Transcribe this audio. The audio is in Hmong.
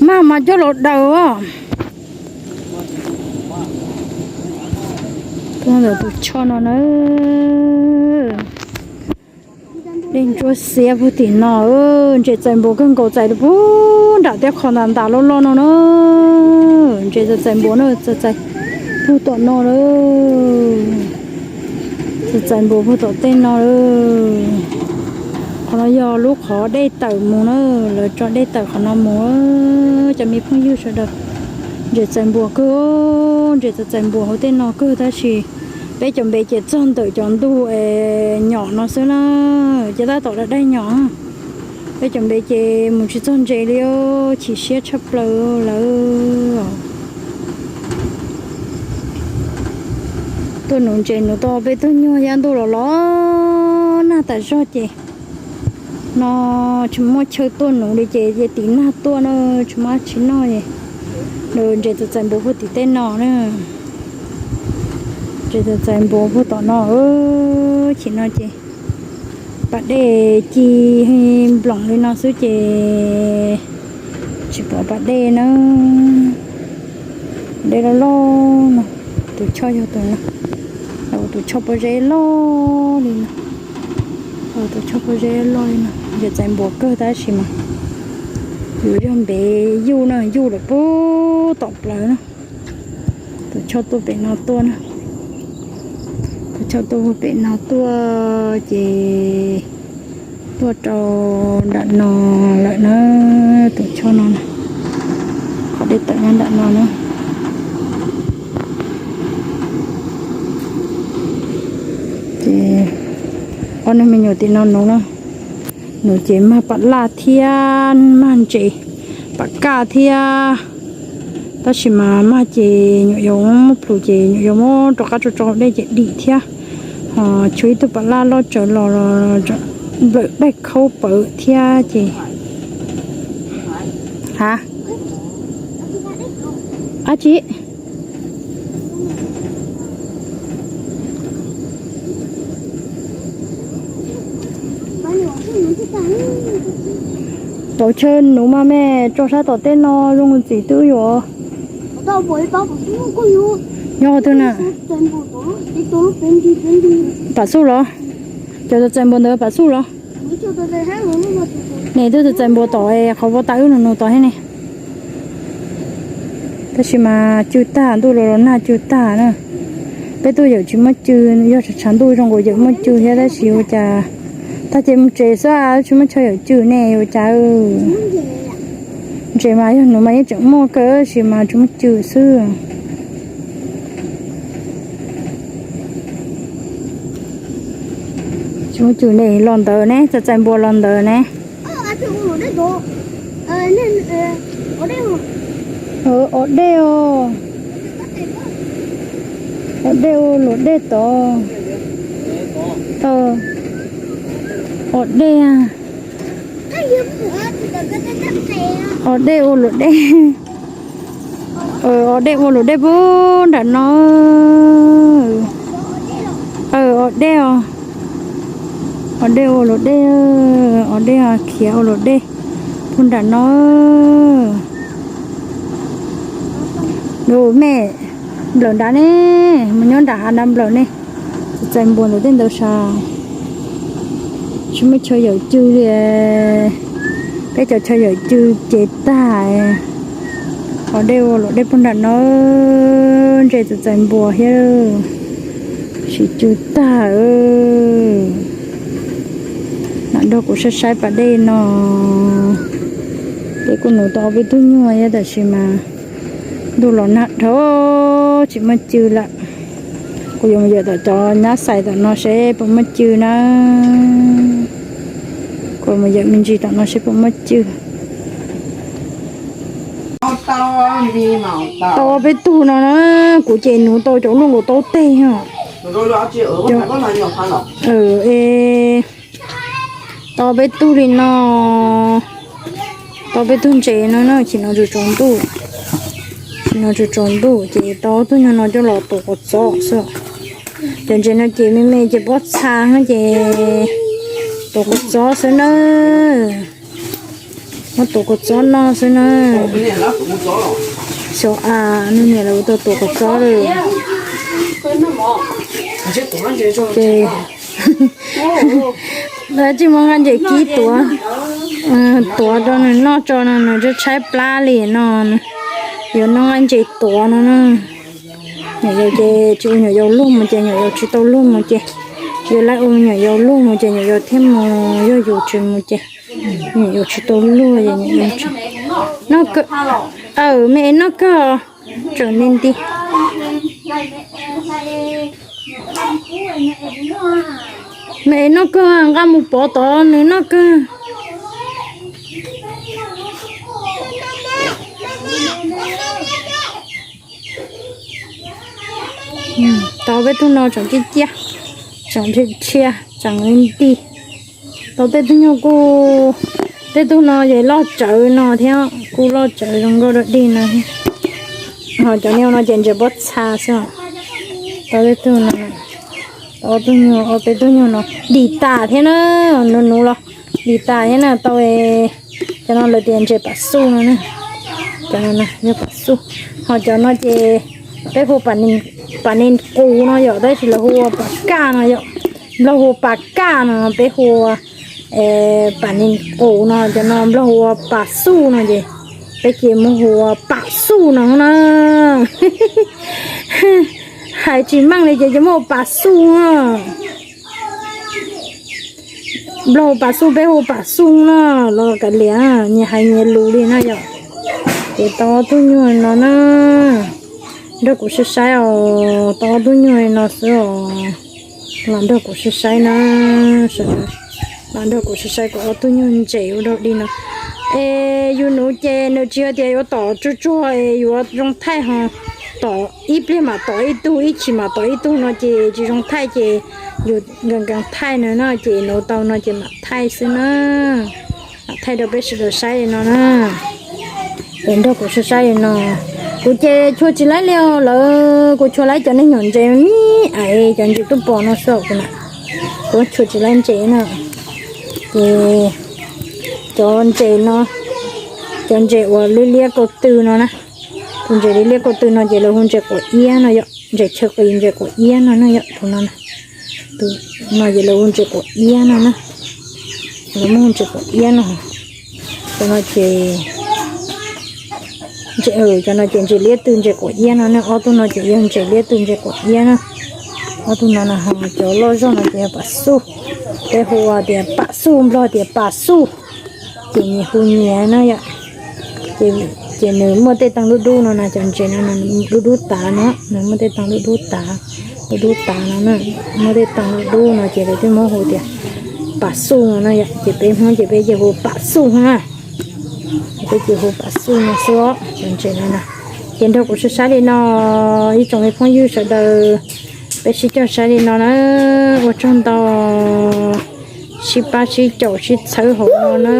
Mag mas coj los daws os. Tus choj no na. Dej ntsuab xiab puag tim no, ntses txais npua kawg nkaus, txais puag nram tej qhov ntas ntas loj loj no na. Ntses txais npua na, txais puag tom no na. Txais npua puag tom tej no. Qhov no yog lub qhov dej tawm mus na, lawv tso dej tawm qhov no mus, cov me phooj ywg sawv daws. Ntses txais npua kawg, ntses txais npua hauv tej no kawg tab sis peb cov npe ces txog ntawm cov ntug es nyom no xwb na, ces tab tom daj daj nyom. Peb cov npe ces mus tsis txog ntses li, chim siab tshaj plaws lawm. Tuaj nuv ntses nuv tau peb tug nyuag, yaj ntuj los los nag tas zog ces no tsis muaj chaw tuaj nuv li ces ces tiv nag tuaj na, tsis muaj dab tsi noj es ntses txais npua puag tim tej no na. Ntses txais npua puag tom no, chim no ces pas dej ci nploos li no xwb ces tsis pom pas dej na. Dej loj loj no, tus choj yog tus no, tus choj pob zeb loj li no, tus choj pob zeb loj li no, ntses txais npua kawg tab sis mas yus yog npev yuj na, yuj lawm puag tom plawv na. Tus choj tuaj pem no tuaj na, tus choj tuaj pem no tuaj ces tuaj rau nram no lawm na. Tus choj no, qhov dej tawm nyob nram no na. Ces ob neeg me nyuam tim no nuv na, nuv ces mag pam laj thiab mag ntses, pam kaj thiab. Tab sis mas mag ces nyuam yaus muab plhus ces nyuam yaus muab rov qab tso rau dej ces dim thiab. Ho tshuav ib tug pam laj loj tsawv los, nplawm daig khaub pawv thiab ces, ha, ab tsi, pauv chaw nuv mas mej tso sab tom tej no zoo ntxim twb yuav. Nyob qhov twg na? Pam xuj los? Cov txais npua ntawd pam xuj los? Ne, twb txais npua tom qhov vaj tas wb nus nus tod thiab ne. Tab sis mas cw tag, ntuj los los nag cw tag na. Peb tuaj yawm tsis muaj cw, yog tshav tshav ntuj zoo nkaus yawm muaj cw thiab tab sis ua cas tag ces mus tsev xwb, tsis muaj chaw yawm cw ne ua cas. Ntses mas yog nuv mas yeej tseem muaj kawg tab sis mas tsis muaj cw xwb. Tsis muaj cw ne, los ntawd ne, txais txais npua los ntawd ne. Os dej os. Os dej ua luam dej tod. Os dej. Os dej ua luam dej. Os dej ua luam dej puag nram no. Os dej os. Os dej ua luam dej, os dej khiav ua luam dej puag nram no. Nus mej, nplawm nrad ne, mus nyob nram hav nrad nplawm ne. Txais npua ntawd tej ntawd sav. Tsis muaj chaw yawm cw li. Peb cov chaw yawm cw ces tag. Os dej ua luam dej puag nram no, ntses txais txais npua thiab. Sim cw tag. Mam nrog kuv saib saib pas dej no. Peb kuj nuv tau ob peb tug nyuag thiab tab sis mas ntuj los nag dhau tsis muaj cw lawm. Kuv yuav mus yawm tom cov nyab xais tom no seb puas muaj cw na. Kuv mus yawm me ntsis tom no seb puas muaj cw. Tau ob peb tug no na, kuv ces nuv tau cov luaj nkaus taub teg os. Tau peb tug li no, tau peb tug ntses no na, chim no tsaus tsaus ntuj, chim no tsaus tsaus ntuj ces tau ob tug nyuag no coj los tuav quav txob xwb. Cov ntses no ces me me ces pob txha no ces tuav quav txob xwb na. Muab tuav kua txob noj xwb na. Xyov a, nws niam lawv tau tuav kua txob lawm. Ces lawv tsis muab nqaij ntses kib tuav, tuav rau nws noj tso no nws tshaib plab li no. Yuav noj nqaij ntses tuav no na. Nyuam yaus ces tsis ua nyuam yaus luag mus ces nyuam yaus tsis tau luag mus ces, yuav lawv ua nyuam yaus luag mus ces nyuam yaus thiaj mus, yog yus tsis mus ces nyuam yaus tsis tau luag es nyuam yaus tsis noj kawg. Aw, me es noj kawg os. Tseem li nti. Me es noj kawg, nqa mus pov tod nws noj kawg. Tau peb tug no tseem ciaj ciaj, tseem dhia dhia, tseem li nti. Tau tej tug nyuag kuj, tej tug no ces loj tsawv no thiab, kuj loj tsawv zoo nkauj dog dig no. Ho cov niag no ces ntses pob txha xwb. Tau tej tug no, tau ob tug nyuag, ob peb tug nyuag no dim tas thiab na, nuv nuv los dim tas thiab na. Tau cov no lawv tias ntses pam xuj no na. Cov no yog pam xuj. Ho cov no ces peb hu pas nis qus no yom, tab sis lawv hu ua pas kaj no yom. Nplog hu ua pas kaj no, peb hu ua pas nis qus no, cov no nplog hu ua pas xuj no ces peb ces muab hu ua pam xuj no na. Hais tsis meej li ces ces muab hu pas xuj no. Nplog hu pas xuj, peb hu pas xuj no, los kav liam, nyias hais nyias lus li na yom. Ces tau ob tug nyuag no na, nrog kuv saib saib os, tau ob tug nyuag no xwb os. Los nrog kuv saib saib na, sawv daws los nrog kuv saib saib kuv ob tug nyuag ntses ua dog dig no. Es yus nuv ces nws tsis yog tias yuav tom tsuag tsuag es yuav zoo thaij ho, tom ib pliag mam tom ib tug, ib chim mam tom ib tug no ces tsis zoo thaij ces yus nkees nkees thaij nws no ces nuv tau no ces mam thaij xwb na. Mam thaij rau peb sawv daws saib li no na. Es nrog kuv saib saib li no. Kuv ces chua tsis laib li os lawv, kuv chua laib cov neeg nyom ntses me me, cov ntses tub pos no xwb os kuv na. Kuv chua tsis laib ntses na. Ces cov ntses no, cov ntses uas liab liab kaum tw no na, tus ntses liab liab kaum tw no ces lawv hu ntses quav iab no yom, ntses chaw qis ntses quav iab no na yom, tus no na. Tus no ces lawv hu ntses quav iab no na. Lawv muab hu ntses quav iab no. Cov no ces, cov no ces ntses liab tw ntses quav iab no na, ob tug no ces yog ntses liab tw ntses quav iab na. Ob tug no na, ho cov loj zog no ces yog pam xuj, peb hu tias pam xuj, nplog tias pas xuj. Ces nyias hu nyias na yom. Ces nws muaj tej tee dub dub no na, cov ntses no dub dub tav no, nws muaj tej tee dub dub tav, dub dub tav no na, muaj tej tee dub dub no ces lawv thiaj muab hu tias pas xuj no na yom. Ces peb Hmoob ces peb ces hu pas xuj na. Peb ces hu pas xuj no xwb os, cov ntses no na. Ces nrog kuv saib saib li no, ib tsoom me phooj ywg sawv daws, peb sib coj saib li no na. Ua tsaug ntau, sib pab sib caum sib txhawb hauv no na.